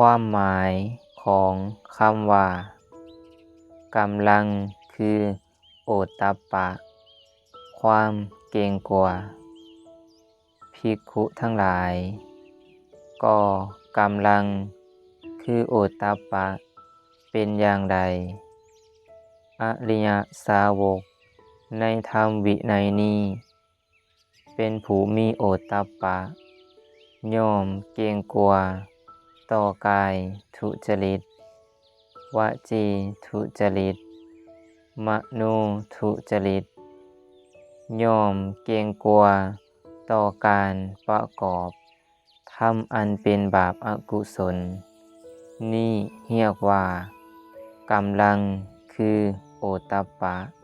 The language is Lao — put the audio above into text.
ຄວາມໝາຍຂອງຄຳວ່າ ກຳລັງ ຄື ໂອຕັບປະ, ຄວາມເກງກົວ. ພິກຂຸທັງຫຼາຍ, ກໍກຳລັງ ຄື ໂອຕັບປະ ເປັນຢ່າງໃດ? ອະລິຍະສາວົກໃນທຳວິໄນນີ້ ເປັນຜູ້ມີໂອຕັບປະ, ຍ່ອມເກງກົວຕໍ່ກາຍທຸຈະລິດ, ວະຈີທຸຈະລິດ, ມະໂນທຸຈະລິດ, ຍ່ອມເກງກົວຕໍ່ການປະກອບທຳອັນເປັນບາບອະກຸສົນ. ນີ້ຮຽກວ່າ ກຳລັງ ຄື ໂອຕັບປະ.